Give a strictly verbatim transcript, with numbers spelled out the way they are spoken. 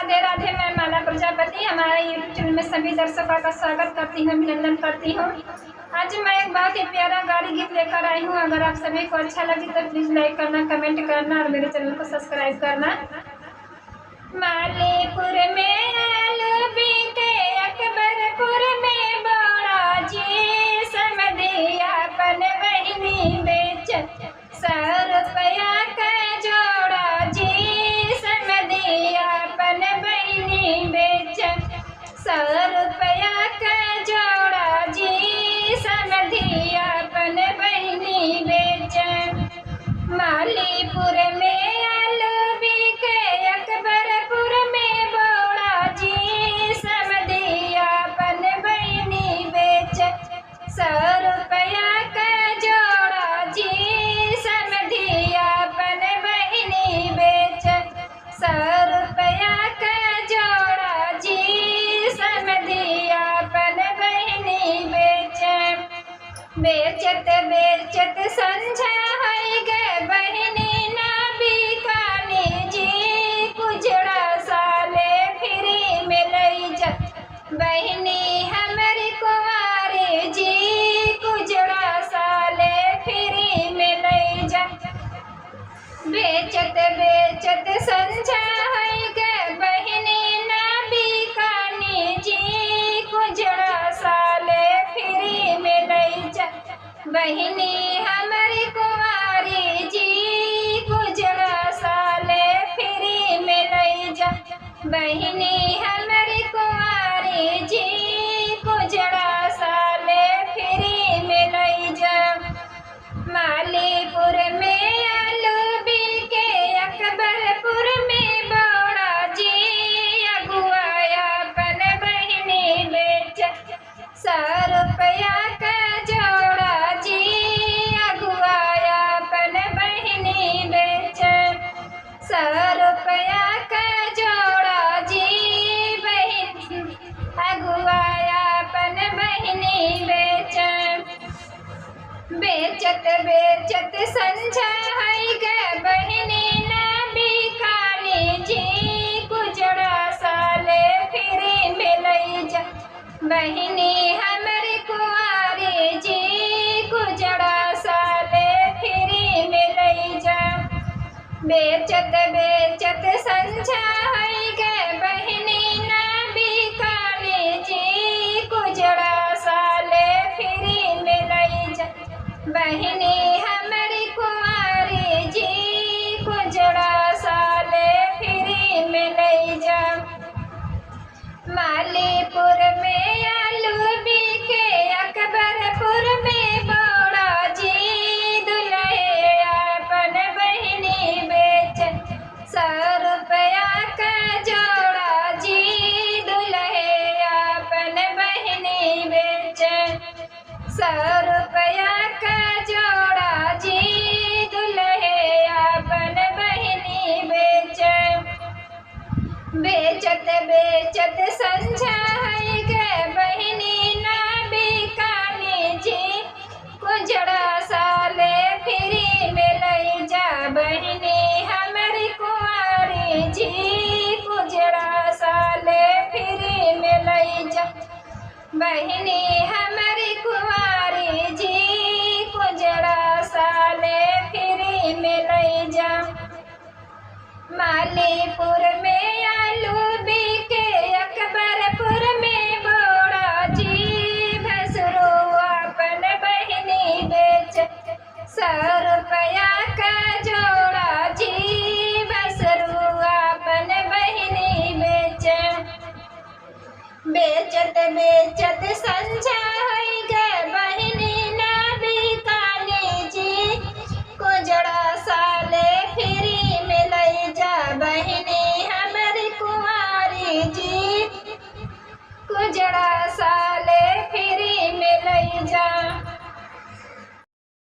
राधे राधे, मैं माला प्रजापति हमारे YouTube चैनल में सभी दर्शकों का स्वागत करती हूँ, अभिनंदन करती हूँ। आज मैं एक बहुत ही प्यारा गाड़ी गीत लेकर आई हूँ। अगर आप सभी को अच्छा लगे तो प्लीज लाइक करना, कमेंट करना और मेरे चैनल को सब्सक्राइब करना। मालीपुर में आलू बिके, अकबरपुर में बोड़ा जी, समधी आपन बहिनी बेच, सौ रुपया क जोड़ा जी, समधी आपन बहिनी बेच, सौ रुपया क जोड़ा जी, समधी आपन बहिनी बेच। मालीपुर में आलू बिके, अकबरपुर में बोड़ा जी, समधी आपन बहिनी बेच, सौ रुपया क जोड़ा जी, समधी आपन बहिनी बेच, सौ रुपया क जोड़ा जी, समधी आपन बहिनी बेच। बेचत बेचत संझा होई गे, बहिनी ना बिकानी जी, कुजड़ा साले फ्री में लई जा, बहिनी हमरी कुंवारी जी, कुजड़ा साले फ्री में लई जा। बेचत बेचत संझा होई गे, बहिनी ना बिकानी जी, कुजड़ा साले फ्री में लई जा, बहिनी हमरी कुंवारी जी, कुजड़ा साले फ्री में लई जा, बहिनी हमरी कुंवारी जी, कुजड़ा साले फ्री में लई जा। मालीपुर में आलू बिके, अकबरपुर में बोड़ा जी, अगुआ आपन बहिनी बेच, सौ रुपया क जोड़ा जी, अगुआ आपन बहिनी बेच, सौ रुपया क जोड़ा जी, बहिनी अगुआ आपन बहिनी बेच। बेचत बेचत संझा होई गे, बहिनी ना बिकानी जी, कुजड़ा साले फ्री में लई जा, बहिनी हमरी कुंवारी जी, कुजड़ा साले फ्री में लई जा। बेचत बेचत संझा होई गे, बहिनी ना बिकानी जी, कुजड़ा साले फ्री में लई जा, बहिनी हमरी कुंवारी जी, कुजड़ा साले फ्री में लई जा। मालीपुर में आलू बिके, अकबरपुर में बोड़ा जी, दुलहे आपन बहिनी बेच, सौ रुपया क जोड़ा जी, दुलहे आपन बहिनी बेच, सौ रुपया क जोड़ा जी, दुलहे आपन बहिनी बेच। बेचत बेचत संझा होई गे, बहिनी ना बिकानी जी, कुजड़ा साले फ्री में लई जा, बहिनी हमरी कुंवारी जी, कुजड़ा साले फ्री में लई जा, बहिनी हमरी कुंवारी जी, कुजड़ा साले फ्री में लई जा। मालीपुर में आलू बिके, अकबरपुर में बोड़ा जी, भसुरू आपन बहिनी बेच, सौ रुपया क जोड़ा जी, भसुरू आपन बहिनी बेच। बेचत बेचत संझा